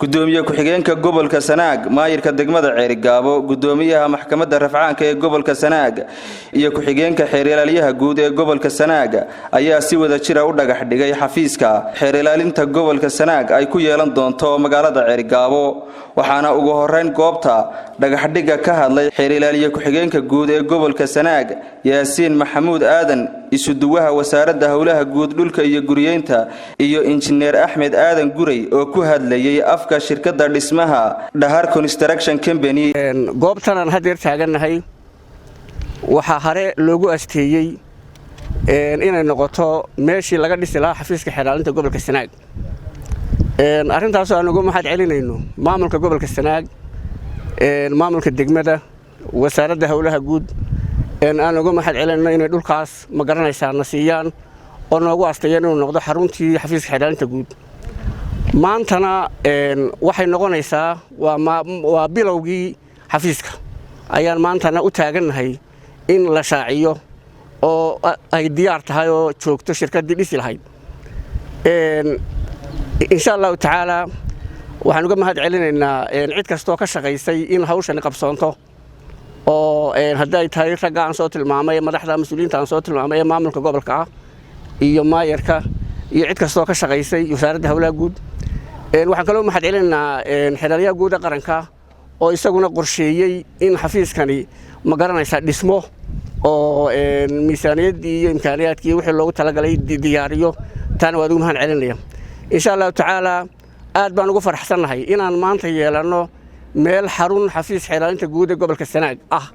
Gudoomiye ku-xigeenka gobolka Sanaag, maayirka degmada Ceerigaabo, gudoomiyaha maxkamadda rafcaanka ee gobolka Sanaag iyo ku-xigeenka xeerilaalyaha guud ee gobolka Sanaag ayaa si wada jira u dhagax dhigay xafiiska xeerilaalinta gobolka Sanaag ay ku yeelan doonto magaalada Ceerigaabo. Waxaana ugu horeyn goobta dhagaxdhigga ka hadlay xeerilaaliye ku-xigeenka guud ee gobolka Sanaag, Yaasiin Maxamuud Aadan, isuduwaha Wasaaradda Howlaha Guud, Dhulka iyo Guriyeynta, iyo Injineer Axmed Aadan Gurey oo ku hadlayay afka shirkadda dhismaha Dhahar Construction Company. Goobtan aan haddeer taagannahay waxaa hore loogu asteeyey inay noqoto meeshii laga dhisi lahaa xafiiska xeerlaalinta gobolka Sanaag. Arrintaasoo aan uga mahad celinayno maamulka gobolka Sanaag, maamulka degmada, Wasaaradda Howlaha Guud, aan uga mahad celinayno inay dhulkaas, ma garanaysaa, na siiyaan oo noogu asteeyeen inuu noqdo xaruntii xafiiska xeerlaalinta guud. Maantana waxay noqonaysaa waa bilowgii xafiiska ayaan maantana u taagannahay in la shaaciyo oo ay diyaar tahay oo joogto shirkaddii dhisi lahayd, insha Allahu tacaalaa. Waxaan uga mahad celinaynaa cid kastoo ka shaqaysay in hawshani qabsoonto, oo haddii ay tahay ragga aan soo tilmaamay, madaxda mas-uuliyiinta aan soo tilmaamay ee maamulka gobolka ah iyo maayarka iyo cid kastoo ka shaqaysay, Wasaaradda Howlaha Guud. Waxaan kaloo mahad celinaynaa xeeraalyaha guud ee qaranka oo isaguna qorsheeyey in xafiiskani, ma garanaysaa, dhismo oo miisaaniyaddii iyo imkaaniyaadkii wixii loogu talagalay diyaariyo. Taana waad ugu mahad celinaya, insha Allahu tacaalaa. Aad baan ugu faraxsannahay inaan maanta yeelanno meel xarun xafiis xeeraalinta guud ee gobolka Sanaag ah.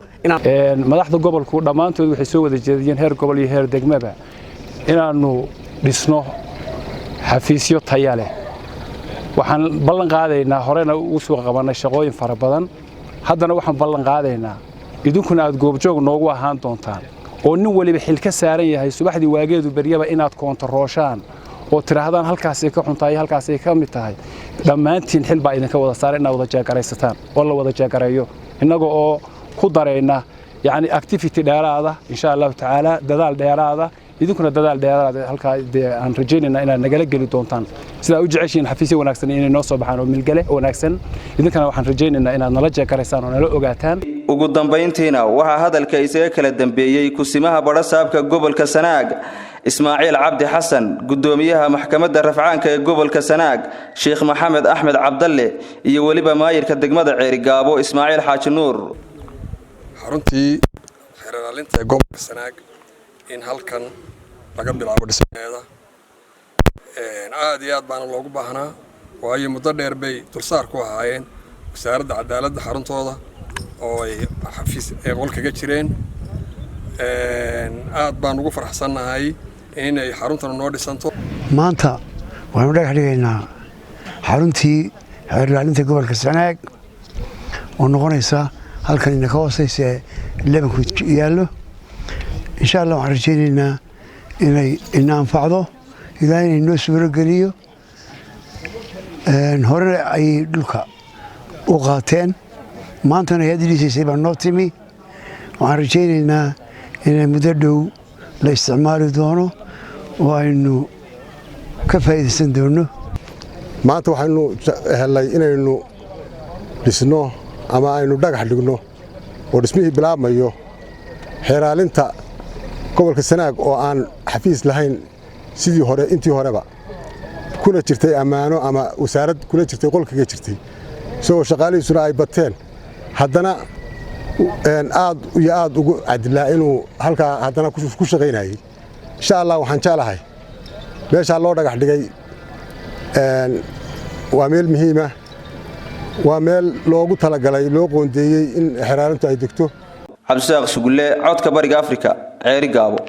Madaxda gobolku dhammaantood waxay soo wada jeediyeen, heer gobol iyo heer degmaba, inaannu dhisno xafiisyo taya leh. Waxaan ballan qaadaynaa, horena ugu soo qabannay shaqooyin fara badan, haddana waxaan ballan qaadaynaa, idinkuna aad goobjoog noogu ahaan doontaan oo nin waliba xil ka saaran yahay, subaxdii waageedu beryaba inaad koontarooshaan oo tidhaahdaan halkaasay ka xuntahay, halkaasay ka mid tahay. Dhammaantiin xil baa idinka wada saaran inaad wada jeegaraysataan oo la wada jeegareeyo, innaga oo ku darayna yacni activity dheeraada, insha Allahu tacaala, dadaal dheeraada. Idinkuna dadaal dheeraada halkaa dee aan rajaynayna inaad nagala geli doontaan. Sidaa u jeceshihiin xafiisyo wanaagsan inay noo soo baxaan oo milgale wanaagsan, idinkana waxaan rajaynaynaa inaad nala jeegaraysaan oo nala ogaataan. Ugu dambayntiina waxaa hadalka isaga kala dambeeyey kusimaha badhasaabka gobolka Sanaag, Ismaaciil Cabdi Xasan, gudoomiyaha maxkamadda rafcaanka ee gobolka Sanaag, Sheekh Maxamed Axmed Cabdalle, iyo weliba maayirka degmada Ceerigaabo, Ismaaciil Xaaji Nuur. Xaruntii xeerlaalinta ee gobolka Sanaag in halkan laga bilaabo dhismaheeda aad iyo aad baana loogu baahnaa, waayo muddo dheer bay dulsaar ku ahaayeen Wasaaradda Cadaaladda xaruntooda oo ay xafiis ay qol kaga jireen. Aad baan ugu faraxsannahay inay xaruntan noo dhisanto. Maanta waxaanu dhagax dhigaynaa xaruntii xeerlaalinta gobolka Sanaag oo noqonaysa halkan ina ka hooseysa ee lebanku yaallo. Insha Allah waxaan rajaynaynaa inay ina anfacdo, ilaa inay noo suuro geliyo. Horena ayay dhulka u qaateen, maantana hay-addii dhisaysay baa noo timi. Waxaan rajaynaynaa inay muddo dhow la isticmaali doono oo aynu ka faa'iidaysan doono. Maanta waxaynu helnay inaynu dhisno ama aynu dhagax dhigno oo dhismihii bilaabmayo xeeraalinta gobolka Sanaag oo aan xafiis lahayn sidii hore intii horeba kuna jirtay ammaano ama wasaarad kula jirtay, qolkaga jirtay, isagoo shaqaalihiisuna ay bateen, haddana aad iyo aad ugu cadilaa inuu halkaa haddana ku shaqaynayey. Insha Allah waxaan jeclahay meeshaa loo dhagax dhigay waa meel muhiima, waa meel loogu talagalay, loo qoondeeyey in xeraalintu ay degto. Cabdisaaq Sugulle, Codka Bariga Afrika, Ceeri Gaabo.